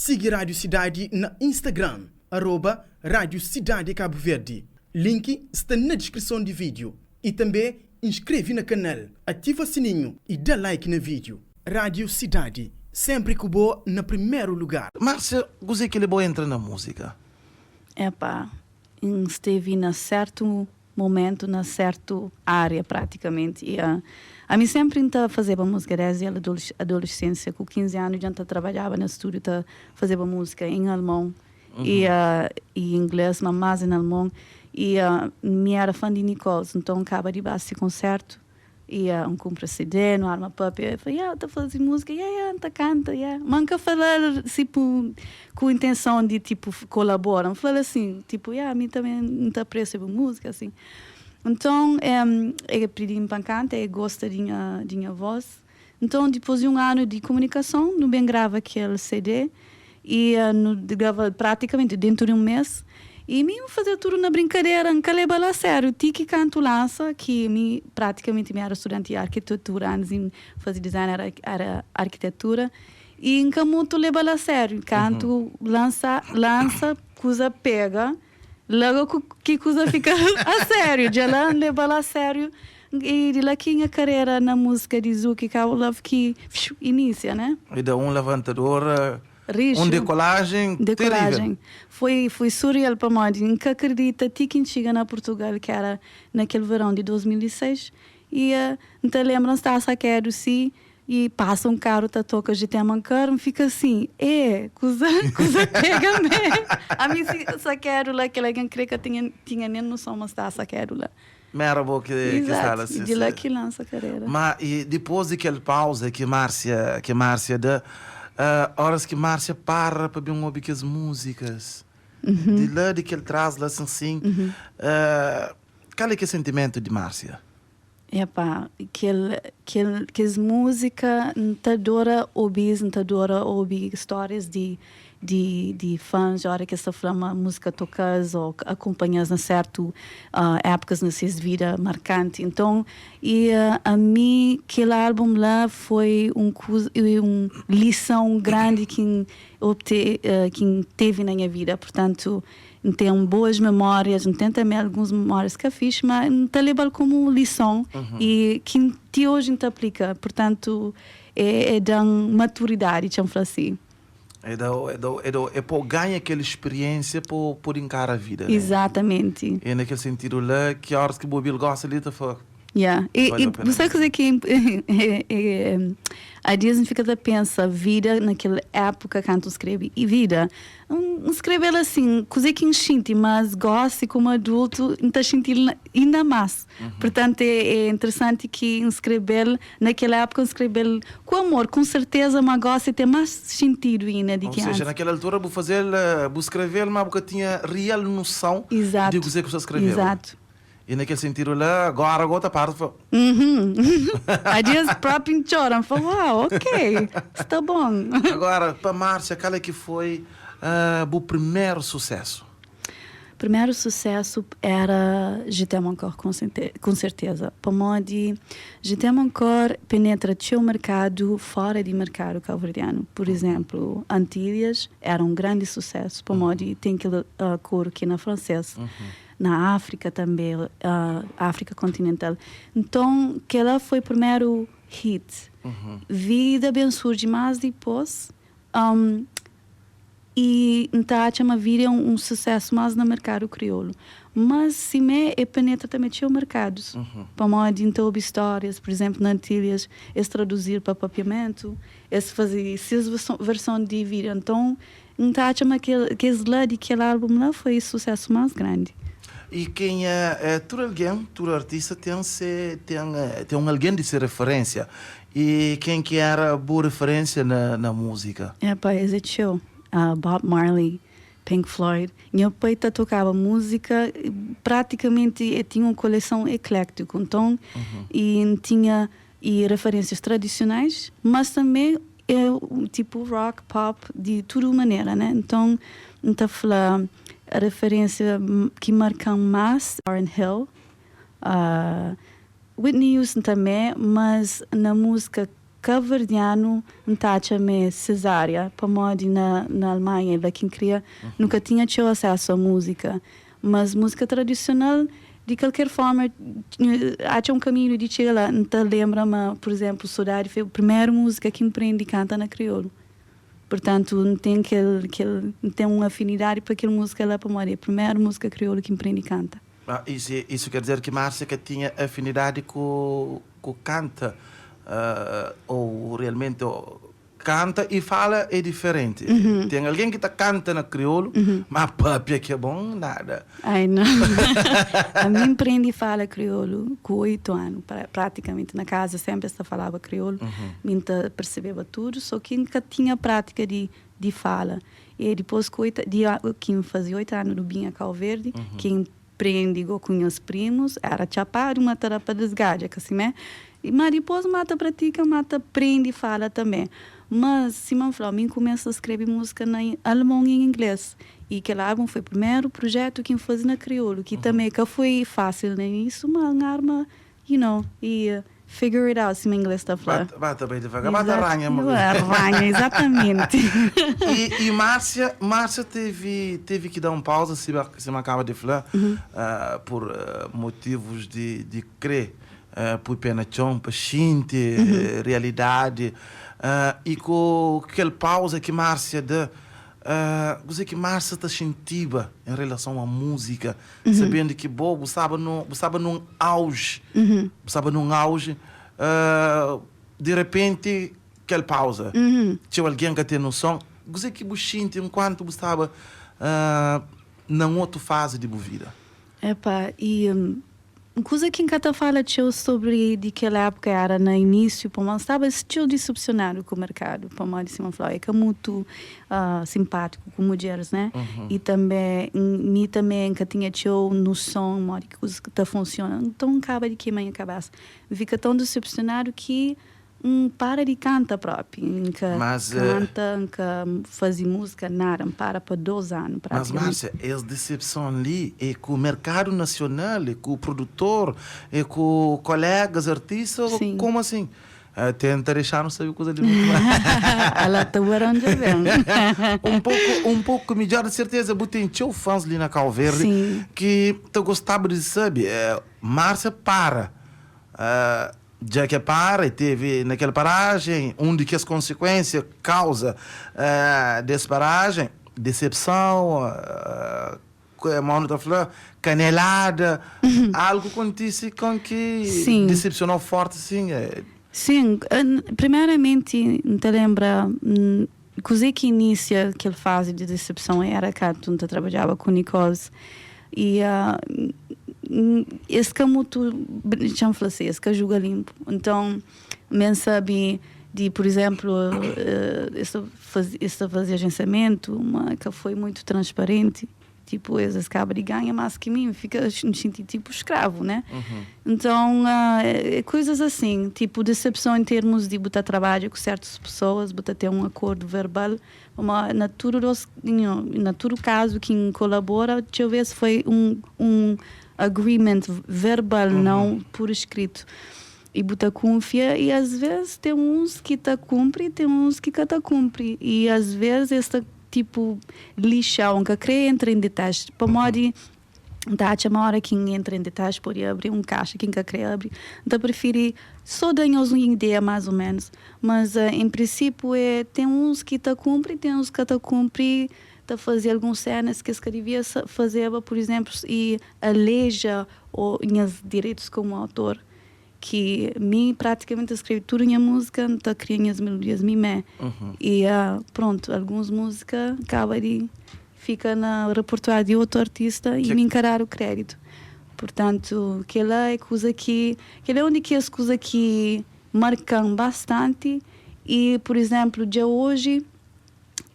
Sigi Rádio Sidadi na Instagram, arroba Rádio Sidadi Cabo Verde. Link sta na diskrison di vídeo. I tanbê inskreve na kanal, ativa sininhu i da like na vídeo. Rádio Sidadi, sénpri ku bo na primeru lugar. Márcia, kuzê ki leba-u entra na múzika? Epá, N stevi na sértu momentu, na sértu ária pratikamenti. I ami sénpri N ta fazeba múzika désdi adolessénsia. Ku 15 anu dja N ta trabadjaba na stúdiu ta fazeba múzika en alemon i inglês, ma más en alemon. I mi éra fan di Nicols, nton N kaba di ba si konsértu. I N kunpra CD, nu arma papia, el fla, ya, ta faze múzika, ya, ya, N ta kanta, ya. Ma N ka fala-l tipo ku intenson di tipo kolabora, N fla-l asin, tipo, ya, mi tanbe N ta apresia bu múzika, asin. Nton, el pidi-m pa N kanta, el gosta di nha di nha vós. Nton, dipôs di un anu di komunikason, nu ben grava kel CD i nu grava-l pratikamenti déntu di un mês. I mi N faze-l tudu na brinkadera, N ka leba-l a sériu ti ki kantu lansa, ki mi pratikamenti mi éra studanti di arkitetura antis di N faze design éra éra arkitetura, i N ka mutu leba-l a sériu. Kantu lansa lansa kuza pega, Logo ku ki kuza fika a sériu, dja la N leba-l a sériu i di la ki nha karera na múzika di Zouk i Cabo Love ki fiu inisia, né? E da un lavantador, un Rixu. dekolajen terível. Dekolajen. Foi, foi surreal pamodi N ka kridita ti ki N txiga na Purtugal, ki era na kel verão di 2006, i N ta lenbra N staba sakedu si I pasa un karu ta toka Je t'aime encore, N fika asin, eh, kuza, kuza pega mé. Ami si sakedu la, kel algen kre ka tinha, tinha nen noson ma staba sakedu la. Ma era bo ki, ki staba la Izatu, i di la ki lansa karera. Ma i dipôs di kel pauza ki Márcia, ki Márcia da, óras ki Márcia para pa ben obi kes múzikas, di la di kel tras la asin sin, kal é ki é sentimentu di Márcia? Epá, kel, kel, kes múzika N ta adora obi-s, N ta adora obi stórias di, di, di fãs óra ki es ta fla ma múzika toka-s ô akonpanha-s na sértu épukas na ses vida markanti. Nton, i ami kel álbum la foi un kuza, un lison grandi ki N obte, ki N tevi na nha vida. Purtantu, N ten boas memórias, N ten tanbe alguns memórias ka fixi, ma N ta leba-l komu lison i ki ti oji N ta aplika. Purtantu, e e da-m maturidadi, txa-m fla si. E da-u, e da-u, e da-u, e pô-u ganha kel spiriénsia pa-u pode nkara vida, né? Izatamenti. E na kel sentidu la, ki óras ki bu obi-l gosi li, ta fla. Yeah. E, Valeu e pena bu sabe mesmo. kuzê ki é, é, é, a dias N fika ta pensa vida nakel époka kantu N skrebe e vida N N skrebe-l asin kuzê ki N xinti mas gósi komu adultu N ta xinti-l na- inda más purtantu é, é interesanti ki N skrebe-l nakel époka N skrebe-l ku amor ku serteza ma gósi ten más xintidu inda di Ou ki seja, antis. nakel altura bu faze-l, bu skrebe-l má bu ka tinha real noson di Izatu, kuzê ki bu sta skrebe-l. izatu. E na kel sentidu la, gora go ta para fla. Uhum. Adias propi N txora, N fla, uau, ok, sta bon. Agora, pa Márcia, kal é ki foi bu primeru susésu? Primeru susésu éra Je t'aime encore, com serteza. Pamodi Je t'aime encore penetra txeu merkadu fora di merkadu kauverdianu. Pur izénplu, Antilhas éra un grandi susésu pamodi ten kel koru ki é na fransês. Na Áfrika tanbe, Áfrika kontinental. Nton, kel-la foi primeru hit. Vida ben surji más dipôs, i N ta atxa ma Vida é un susésu más na merkadu kriolu. Mas simé e penetra tanbe txeu merkadus, pamodi N ta obi stórias, pur izénplu, na Antilhas, es traduzil pa papiamentu, es faze ses verson di Vida. Nton, N ta atxa ma kel kes la di kel album la foi susesu mas grandi. E kenha é tudu algen, tudu artista ten se ten ten un algen di se referensia. E ken ki era bu referensia na na musika? Epa, es é txeu. Bob Marley, Pink Floyd. Nha pai ta tokaba musika, pratikamenti e tinha un koleson ekléktiku. Nton, e N tinha E referências tradicionais, mas também é tipo rock, pop, di tudu manera, né? Nton, N ta fla referência ki marka-m más, Lauryn Hill, Whitney Houston também, mas na múzika. Kabuverdianu N ta atxa ma é Cesária, pamodi na na Almanha, la ki N kria, nu ka tinha txeu asesu a múzika. Mas múzika tradisional, di kalker forma, atxa un kaminhu di txiga la. N ta lenbra ma, pur izénplu, Sodadi foi primeru múzika ki N prende kanta na kriolu. Purtantu, N ten kel kel N ten un afinidadi pa kel múzika la pamodi é primeru múzika kriolu ki N prende kanta. Ah, isso, isso quer dizer que Márcia ka tinha afinidade ku ku kanta ou realmente kanta e fala é diferente. Tem alguém que ta kanta na kriolu, ma papia que é bom nada. Ai não. Ami N prende fala kriolu ku 8 anu, praticamente na casa sempre es ta falaba kriolu, mi N ta percebeba tudu, so ki N ka tinha prática di di fala. E dipôs ku 8 di ki N faze 8 anu du binha Kau Verdi, ki N prende go ku nhas primus, era txapadu ma ta da pa disgadja, ka simé? Ma dipôs ma ta pratika, ma ta prende fala tanbê. Mas, sima N fla-u, mi N kumesa skrebe múzika na alemon i inglês. I kel álbun foi primeru prujétu ki N faze na kriolu, ki tanbê ka foi fásil na inísiu, ma N arma You know, e figure it out, sima inglês ta fla. Ba ta bai devagar, ba ta ranha ma. Ranha, exatamente. E, e Márcia, Márcia teve, teve que dar um pausa, sima, sima acaba de fla, por motivos de, de kre pui pé na txon pa xinti realidade. E ku kel pausa ki Márcia da, Kuzê ki Márcia ta xintiba en relason a múzika, sabendo ki bo bu staba nu bu staba nun auge, bu staba nun auge, di repenti kel pauza, txeu algen ka ten noson. Kuzê ki bu xinti enkuantu bu staba na un otu fazi di bu vida? Epa, i kuza ki N ka ta fala txeu sobri di kel épuka éra na inísiu, pamodi N staba txeu disepsionadu ku merkadu, pamodi sima N fla-u, é ka mutu sinpátiku ku mudjeris, né? I tanbê mi tanbê N ka tinha txeu noson modi ki kuzas ta funsiona, nton N kaba di kema nha kabésa. N fika tãu disepsionadu ki N para di kanta propi, N ka kanta, N ka fazi múzika, nada, N para pa 2 anu Mas praticamente. Márcia, es disepson li é ku merkadu nasional, é ku produtor, é ku kolégas artista ou Sim. komu asin? Tenta dexa-nu sabe kuza li mutu más. Ala ta aranja ben. Un poku, un poku midjor, di serteza bu ten txeu fãs li na Kau Verdi Sim. ki ta gostaba di sabe, Márcia para Dja ke para e teve na kel parajen, un di kes konsekuensia kauza des parajen, desepsãu, mo nu ta fla, kanelada, algu kontise kon ki Sim. desepsionou forti sin? Sim, primeramenti N ta lenbra kuzê ki inisia kel fazi di desepsãu era kantu N ta trabadjaba ku Nicoles i es ka mutu, txa-m fla si, es ka juga linpu. Nton, mi N sabe di, pur izénplu, es ta faze, es ta faze ajensiamentu, ma ka foi mutu transparenti. Tipo, es es kaba di ganha más ki mi, N fika, N xinti tipo skravu, né? Nton, é kuzas asin, tipo desepson en termus di bu ta trabadja ku sertus pesoas, bu ta ten un akordu verbal, pamodi na tudu dos, you know, na tudu kazu ki N kolabora, txeu bes foi un un agreement verbal, nau pur iskritu. I bu ta kunfia, i asves ten uns ki ta kunpri, ten uns ki ka ta kunpri, i asves es ta Tipo lixau, N ka kre entra en detalhis pamodi N ta atxa ma ora ki N entra en detalhis pode abri un kaxa ki N ka kre abri. N ta prifiri so da nhos un ideia más o ménus. Mas en prinsipiu é ten uns ki ta kunpri, ten uns ki ka ta kunpri, ta faze alguns sénas ki es ka devia fazeba, pur izénplu, i aleja o nhas direitus komu autor. Ki mi praticamente ta skrebe tudu nha música, N ta kria nhas melodias mi mé. E prontu, alguns música kaba di fika na repertuário di otu artista e mi N ka dadu kreditu. Purtantu, kela é kuza ki, kela é un di kes kuza ki marka-m bastanti e, pur izénplu, dja oji,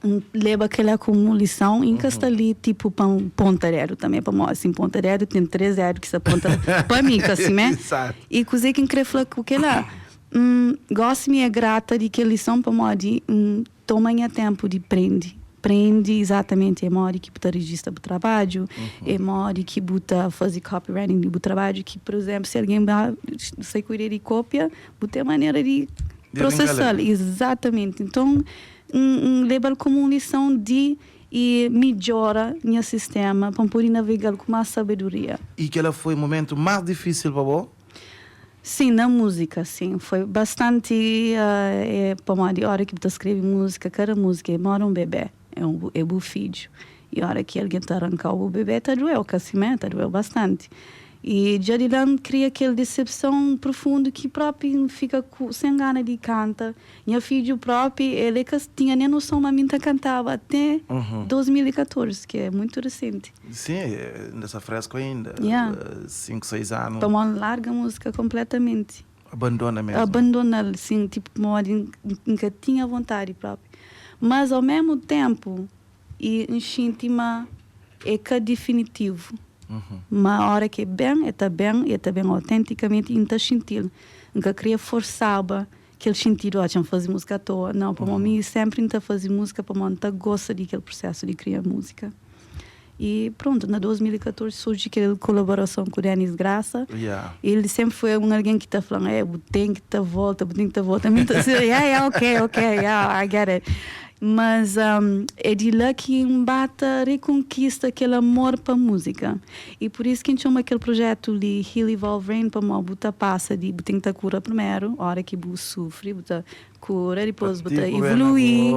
N leba kela komu lison i N ka sta li tipo pa N ponta dedu tanbe, pamodi si N ponta dedu ten 3 dedu ki sta ponta pa mi, ka simé? I kuzê ki N kre fla ku kela? N gosi mi é grata di kel lison pamodi N toma nha tenpu di prende, prende izatamenti é modi ki bu ta rijista bu trabadju, é modi ki bu ta faze copywriting di bu trabadju, ki pur izenplu si algen ba sai ku ideia di kopia, bu ten manera di. Prosesal, exatamente. Então, N leba-l komu un lison di i midjora nha sistema pa N pode navega-l ku más sabedoria. I kel-la foi momentu más difísil pa bo? Sim, na múzika, sim. Foi bastanti, é pamodi óra ki bu ta skrebe múzika, kada múzika é moda un bebé, é un é bu fidju. I óra ki algen ta ranka-u bu bebé ta duê-u, ka simé? Ta duê-u bastanti. I dja di la N kria kel disepson profundu ki propi N fika ku sen gana di kanta. Nha fidju propi, el é ka tinha nen noson ma mi N ta kantaba até 2014, ki é muitu resenti. Sim, inda sta fresku ainda, 5, 6 anu. Pamodi N larga múzika konpletamenti. Abandona mesmu? Abandona-l, sim, tipo pamodi N ka tinha vontadi propi. Mas au mesmu tenpu, I N xinti ma é ka difinitivu. Ma óra ki e ben, e ta ben, i e ta ben autentikamenti i N ta xinti-l. N ka kria forsaba kel xintidu, ó, txa-m faze múzika atoa. Nau, pamodi mi sénpri N ta faze múzika pamodi N ta gosta di kel prusésu di kria múzika. I prontu, na 2014 surji kel kolaborason ku Denis Graça. El sénpri foi un algen ki ta fla-m, eh, bu ten ki ta volta, bu ten ki ta volta. Mi N ta, yeah, yeah, ok, ok, yeah, I get it. Mas é di la ki N ba ta rekonkista kel amor pa múzika. I pur isu ki N txoma kel projetu li Heal Evolve Reign pamodi bu ta pasa di bu ten ki ta kura primeru, óra ki bu sufri bu ta kura, dipôs bu ta evolui.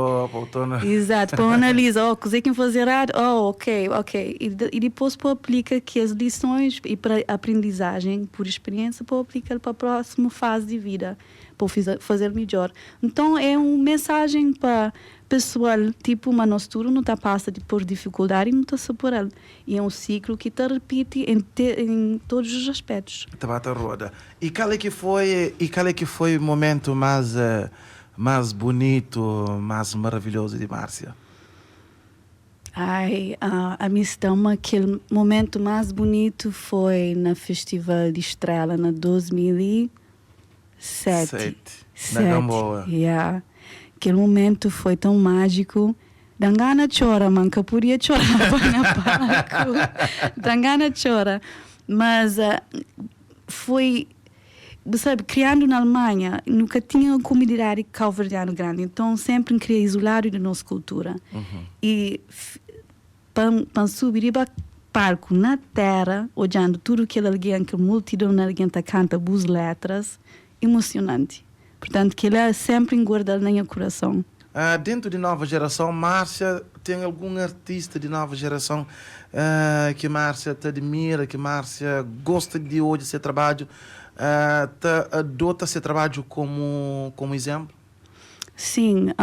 Izatu, pa bu analiza, oh kuzê ki N faze eradu, oh ok, ok. I dipôs bu aplika kes lisons i aprendizajen pur spiriénsa pa bu aplika-l pa prósimu fazi di vida. Pa bu fazel midjor. Nton é un mensajen pa pesoal, tipo ma nos tudu nu ta pasa di por difikuldadi i nu ta superal. I é un siklu ki ta ripiti en en todos os aspetus. Ta ba ta roda. I kal é ki foi i kal é ki foi momentu más más bunitu, más maravilhozu di Márcia? Ai, ami sta ma kel momentu más bunitu foi na festival di Estrela na 2007. 7 na Gamboa. Yeah. Kel momentu foi tão mágiku. Da-m gana txora, ma N ka podia txoraba na palku. Da-m gana txora. Mas foi, bu sabe, kriandu na Almanha, nu ka tinha komunidadi kauverdianu grandi. Nton, sénpri N kria izoladu di nos kultura. I Pa N subi riba palku na tera, odjandu tudu kel algen, kel multidon di algen ta kanta bus letras, emosionanti. Purtantu, kela senpri N guarda-l na nha kurason. Dentu di nova jerason, Márcia, ten algun artista di nova jerason ki Márcia ta admira, ki Márcia gosta di odja se trabadju, ta adota se trabadju komu izénplu? Sin.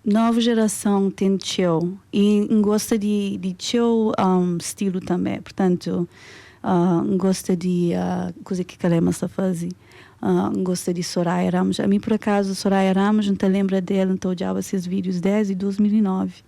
Nova gerason ten txeu i N gosta di di txeu stilu tanbe. Purtantu, N gosta di kuze ki Kalema sta faze, N gosta di Soraia Ramos. Ami pur akazu Soraia Ramos N ta lenbra del, N ta odjaba ses vídius desdi 2009.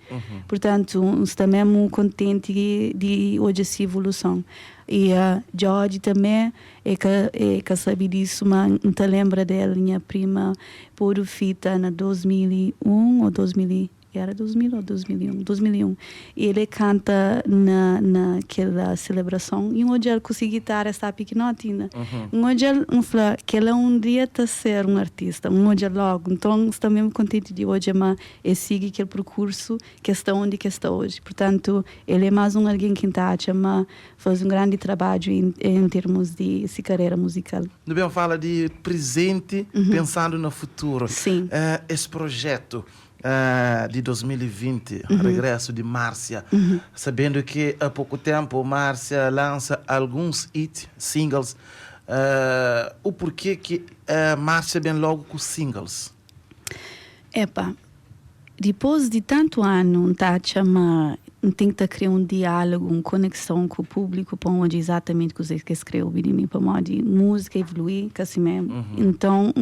Purtantu, N sta memu kontenti di odja si evoluson. I Djodje tanbe E ka e ka sabe disu ma N ta lenbra del nha prima podu fita na 2001 o 2000 e era 2000 o 2001 2001 e el e kanta na na kel selebrason i N odjal ku si gitara es ta pikinoti inda N odjal N fla kela un dia ta ser un artista N odja logu nton N sta mesmu kontenti di odja ma e sigi kel perkursu ke sta undi ke sta oji purtantu el e mas un algen ki N ta atxa ma Faze un grandi trabadju en termus di si karera muzikal. Nu ben fala di prizenti pensandu na futuru. Sim. Es projetu di 2020, regresu di Márcia, sabendu ki a poku tenpu Márcia lansa alguns hit, singles, o porke ki Márcia ben logu ku singles? Epa, dipôs di tantu anu, N ta atxa ma N ten ki ta kria un diálogu, un konekson ku públiku pa N odja izatamenti kuzê ki es krê obi di mi, pamodi múzika evolui, ka simé? Nton,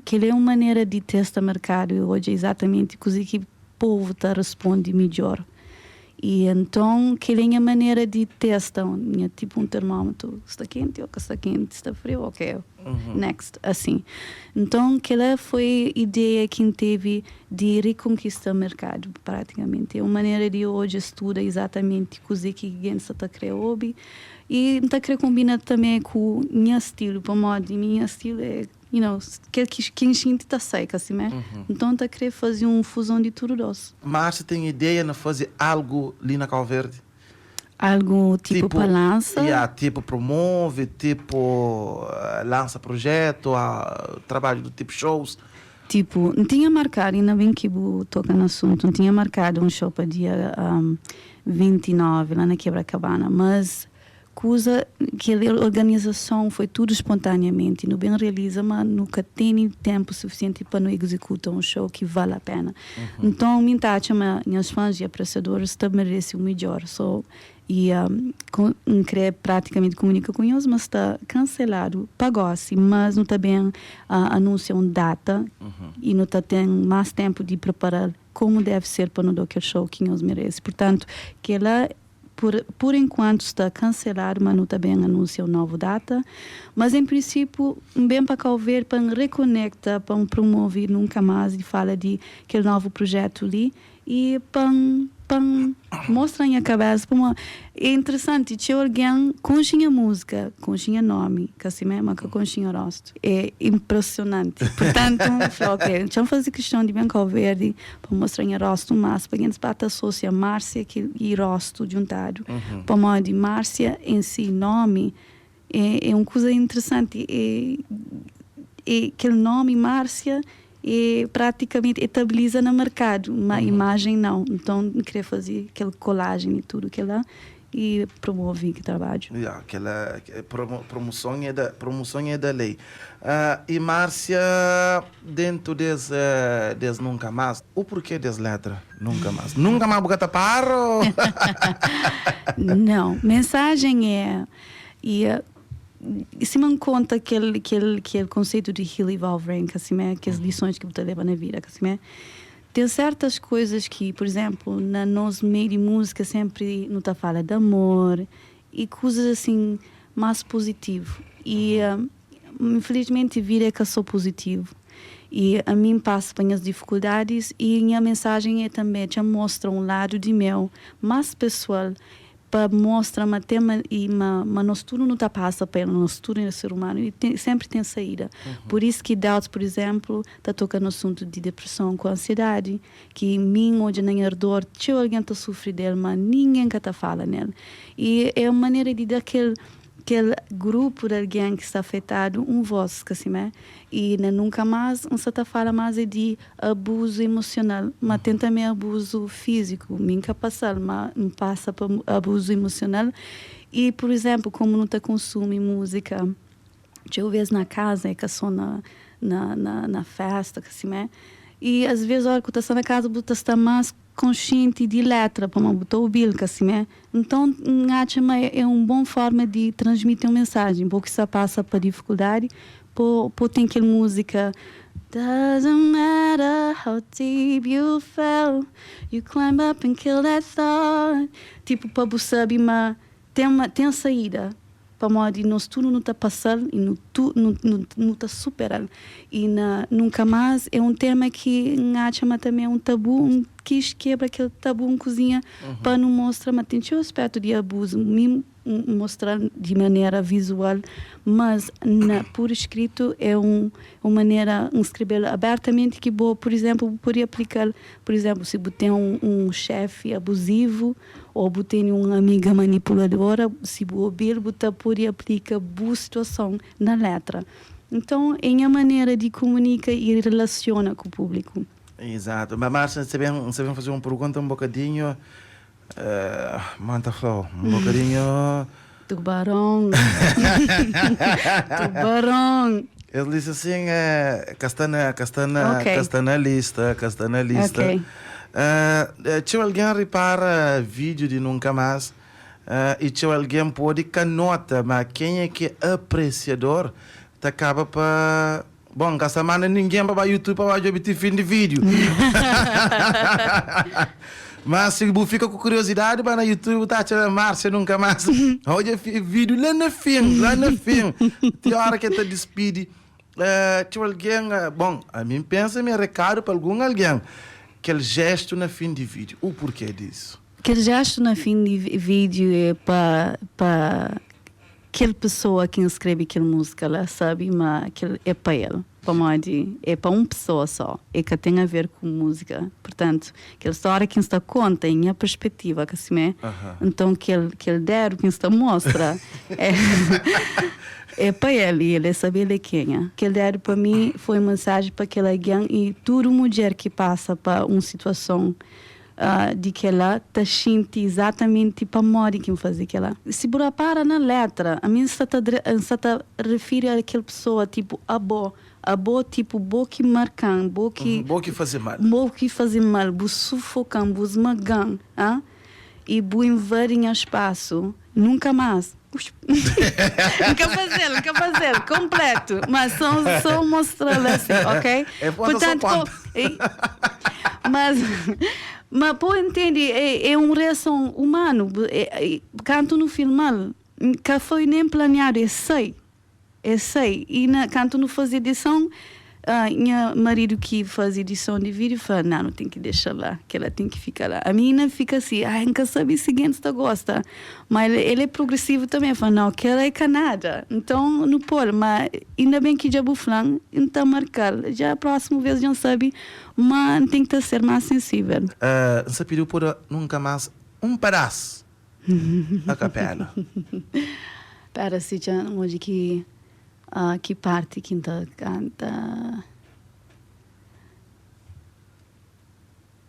kel-li é un manera di testa merkadu i odja izatamenti kuzê ki povu ta responde midjór. I nton, kel-li é nha manera di testa, nha tipu un termómetru, sta kenti ô ka sta kenti, sta friu, ok, next, asin. Nton, kel-la foi ideia ki N tevi di rikonkista merkadu, pratikamenti. É un manera di odja, studa izatamenti kuzê ki gentis sa ta krê obi. I N ta krê konbina tanbê ku nha stilu, pamodi mi nha stilu é. you know, kel ki ki N xinti ta sai, ka simé? Nton N ta krê faze un fuzon di tudu dôs. Márcia ten ideia na faze algu li na Kau Verdi? Algu tipo pa lansa? Ya, tipo promove, tipo lansa projetu, trabadju do tipo shows. Tipo, N tinha markadu, inda ben ki bu toka na asuntu, N tinha markadu un show pa dia 29 la na Kebra Kabana, mas kuza, kel organizason foi tudu spontaneamenti, nu ben realiza ma nu ka tene tenpu sufisienti pa nu exekuta un show ki vale a pena. Nton, mi N ta atxa ma nhas fãs i apresiadoris ta merese u midjor. So, i N kre pratikamenti kumunika ku nhos ma sta kanseladu pa gosi, mas nu ta ben anunsia un data i nu ta ten mas tenpu di prepara-l komu deve ser pa nu da kel show ki nhos merese. Purtantu, kela Pur pur enkuantu sta kanseladu ma nu ta ben anunsia un novu data. Mas en prinsipu N ben pa Kau Verdi pa N rekonekta, pa N promove Nunka Más i fala di kel novu prujetu li i pa N pa N mostra nha kabesa pamodi é interesanti txeu algen konxe nha múzika, konxe nha nomi, ka simé? Ma ka konxe nha rostu. É impresionanti. Purtantu N fla ok, txa N faze kiston di ben Kau Verdi Pa mostra nha rostu mas pa gentis ba ta asosia Márcia ki i rostu djuntadu. Pamodi Márcia en si nomi é é un kuza interesanti. É é kel nomi Márcia é pratikamenti é ta abiliza na merkadu, ma imajen nau. Nton N kre faze kel kolajen di tudu kela I promove ki trabadju. Ya, kela promoson é da promoson é da lei. I Márcia dentu des des nunka más, o porquê des letra nunka más? Nunka más bu ka ta para o? Não, mensajen é i sima N konta kel kel kel konseitu di heal, evolve, rank, asin kes lisons ki bu ta leba na vida, asin. Ten sertas koizas ki, pur izénplu, na nos meiu di múzika sénpri nu ta fala di amor i kuzas asin más puzitivu. I infilismenti vida é ka sô puzitivu. I ami N pasa pa nhas difikuldadis i nha mensajen é tanbê txa mostra un ladu di meu más pesoal pa mostra ma ten ma i ma ma nos tudu nu ta pasa pa el, nos tudu é ser umanu i ten senpri ten saída. Pur isu ki Doubts, pur izénplu, ta toka na asuntu di depreson ku ansiedadi, ki mi N odja na nha ardor txeu algen ta sufri del ma ningen ka ta fala nel. I é un manera di da kel kel grupu di algen ki sta afetadu un vós, ka simé? I na Nunka Más N sa ta fala más é di abuzu emosional, ma ten tanbe abuzu fíziku. Mi N ka pasa-l, ma N pasa pa abuzu emosional. I, pur izénplu, komu nu ta konsumi múzika txeu bês na kaza, é ka sô na na na fésta, ka simé. I asvês óras ki bu ta sta na kaza bu ta sta más konsienti di létra pamodi bu ta obi-l, ka simé? Nton, N atxa ma é un bon fórma di transmiti un mensajen. Bo ki sta pasa pa difikuldadi, bo bo ten kel múzika Doesn't matter how deep you fell, you climb up and kill that thought Tipu, pa bu sabe ma ten ma ten saída. Pamodi nos tudu nu ta pasa-l i nu tu nu nu nu ta supera-l. I na Nunka Más é un tema ki N atxa ma tanbe é un tabu, N kis kebra kel tabu N kuzinha pa nu mostra ma ten txeu aspétu di abuzu. Mi N mostra-l di manera vizual, mas na pur iskritu é un un manera N skrebe-l abertamenti ki bo, pur izénplu, bu pode aplika-l. Pur izénplu, si bu ten un un xéfi abuzivu, Ô bu tene un amiga manipuladora, si bu obi-l bu ta pode aplika bu situason na létra. Nton, é nha manera di kumunika i relasiona ku públiku. Izatu. Ma Márcia, N sta ben, N sta ben faze un pergunta un bokadinhu, ma N ta fla-u, un bokadinhu. Tubaron! Tubaron! Es lista sin ka sta na, ka sta na, ka sta na lista, ka sta na lista. Txeu algen ripara vídiu di Nunka Más i txeu algen pode ka nota, ma kenha ki é apresiador ta kaba pa Bon, N ka sta manda ningen pa ba YouTube pa ba djobe ti fin di vídiu. Má si bu fika ku kuriosidadi, ba na YouTube bu ta atxa Márcia Nunka Más. Odja vídiu la na fin, la na fin. Ti óra ki el ta dispidi. Txeu algen, bon, ami N pensa ma é rekadu pa algun algen, kel jéstu na fin di vídiu. U purkê disu? Kel jéstu na fin di vídiu é pa, pa. kel pessoa ki N skrebe kel múzika la sabe ma kel é pa el, pamodi é pa un pessoa só, é ka ten a ver ku múzika. Purtantu, kel stória ki N sta konta é nha perspetiva, ka simé? Nton kel kel dedu ki N sta mostra é é pa el i el é sabe el é kenha. Kel dedu pa mi foi un mensaji pa kel algen i tudu mudjer ki pasa pa un situason Di kela ta xinti izatamenti pamodi ki N faze kela. Si bu rapara na letra, ami N sta ta N sta ta rifiri a kel pesoa tipo abo, abo tipo bo ki marka-m, bo ki. Bo ki faze mal. Bo ki faze mal, bu sufoka-m, bu smaga-m, ah, i bu invadi nha spasu. Nunka más. N ka faze-l, N ka faze-l konplétu, mas sô, sô mostra-l asin, ok? É ponta sô Purtantu, ponta. mas, ma pa bu intende, é, é un reason umanu. Bu, é, é, kantu nu filma-l, ka foi nen planiadu, é sai. É sai. I na kantu nu faze edison, nha maridu ki faze edison di vídiu fla, Ná, nu ten ki dexa la, kel-la ten ki fika la. Ami N fika si, ai, N ka sabe si gentis ta gosta. Má el, el é progresivu tanbê, el fla, Nau, kel-la é ka nada. Nton, nu pô-l. Má inda ben ki dja bu fla-m, N ta marka-l. Dja prósimu bês dja N sabe ma N ten ki ta ser más sensível. N sta pidi-u pa da nunka más un padás a kapela. Pera si dja N odja ki ki parti ki N ta kanta.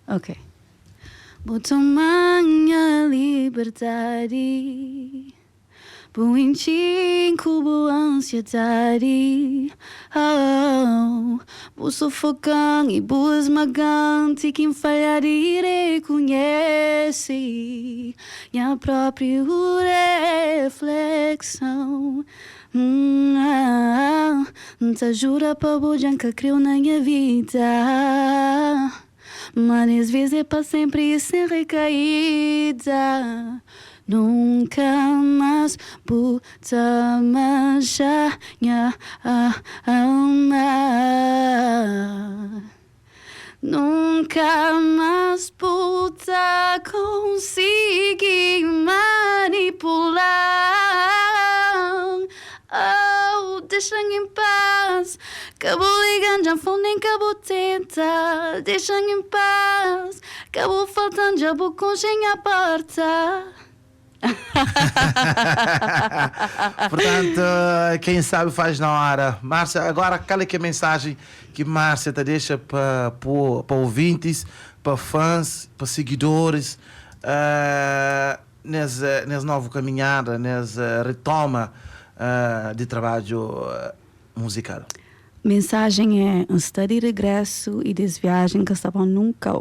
Ok. Bu toma-m nha liberdadi. Bu intxi-m ku bu ansiedadi Oh, bu sufoka-m i bu smaga-m Ti ki N falha di rekonhese Nha própriu reflekson N ta jura pa bo dja N ka krê-u na nha vida Ma nes vez é pa senpri i sen rekaída Nunka más bu ta manxa nha alma Nunka más bu ta konsigi manipula-m Oh, dexa-m en pas Ka bu liga-m dja N fla-u nen ka bu tenta Dexa-m en pas Ka bu falta-m dja bu konxe nha porta. Portanto, quem sabe faz na hora. Márcia, agora qual é que é a mensagem que Márcia ta deixa pa pa ouvintes, pa fãs, pa seguidores uh, nes, nes novo caminhada, nes retoma uh, de trabalho uh, musical? Mensajen é, N sta di regrésu i des viajen ka sta bon nunka.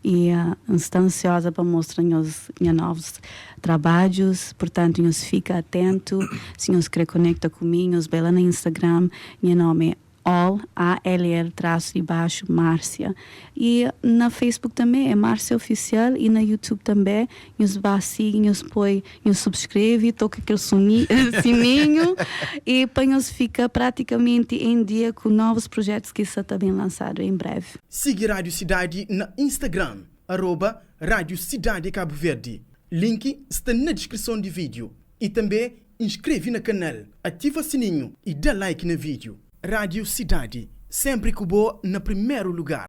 I N sta ansioza pa mostra nhos nha novus trabadjus. Purtantu, nhos fika atentu. Si nhos kre konekta ku mi, nhos bai la na Instagram. Nha nomi é All, A-L-L, trasu di baxu, Márcia. I na Facebook tanbe é Márcia Oficial i na YouTube tanbe. Nhos ba sigi, nhos poi, nhos subskreve, toka kel sininhu i pa nhos fika pratikamenti em dia ku novus projetus ki sa ta ben lansadu em brevi. Sigi Rádio Sidadi na Instagram, arroba Rádio Sidadi Cabo Verde. Link sta na deskrison di vídeo. I tanbe inskreve na kanal, ativa sininhu i da like na vídeo. Rádio Sidadi, senpri ku bo na primeru lugar.